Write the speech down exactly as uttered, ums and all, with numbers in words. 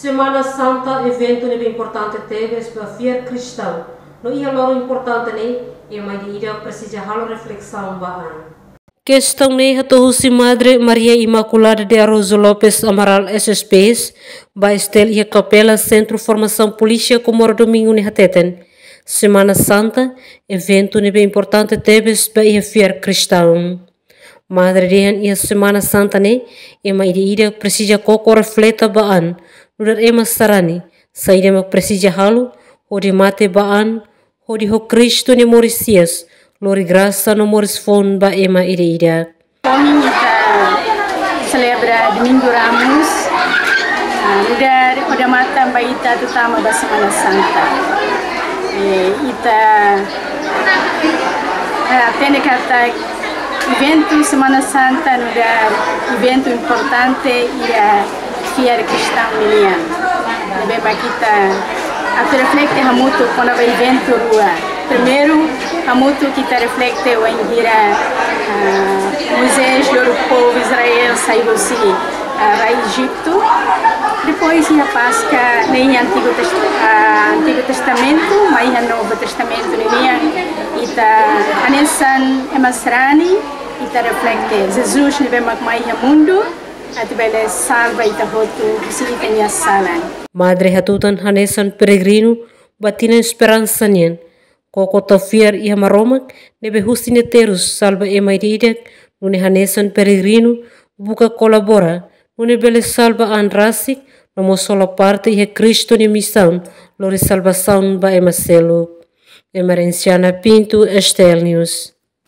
Semana Santa eventu ne'ebé importante tebes ba fiar kristaun. No iha loron importante ne'e, ema ida-idak presiza halo reflesaun ba an. Kestaun ne'e hato'o husi Madre Maria Imaculada de Araújo Lopes Amaral, S S P S, ba STL iha Kapela Sentru Formasaun Polísia Comoro, Domingu ne'e hateten, Semana Santa eventu ne'ebé importante tebes ba iha fiar kristaun. Madre dehan iha Semana Santa ne'e, ema ida-idak presiza koko refleta ba an, nu'udar ema sarani, saida mak presiza halo, hodi mate ba an, hodi ho Kristu nia moris hi'as, lori grasa no moris foun ba ema ida-idak. Ohin ita selebra Domingu Ramus, ah, nu'udar odamatan ba ita atu tama ba Semana Santa. Eh, ita, eh, hatene katak eventu Semana Santa nu'udar eventu importante iha fiar kristaun nian. Ne'ebé mak ita atu reflete hamutuk kona-ba eventu rua. Primeiru, hamutuk ita reflete wainhira, ah, Moisés lori povu Israel sai husi, ah, rai Ejitu. Depois iha Páskua, ne'e iha Antigu Test-, ah, Antigu Testamentu, mai iha Novu Testamentu ninian, ita hanesan ema sarani, ita reflete Jesus ne'ebé mak mai iha mundu atu bele salva ita hotu husi ita-nia salan. Madre hatutan hanesan peregrinu ba tinan esperansa nian. Koko tau fiar iha Maromak ne'ebé husi nia terus salva ema ida-idak, nune'e hanesan peregrinu buka kolabora, nune'e bele salva an rasik, no mós hola parte iha Kristu nia misaun lori salvasaun ba ema seluk. Emerenciana Pinto, STL News.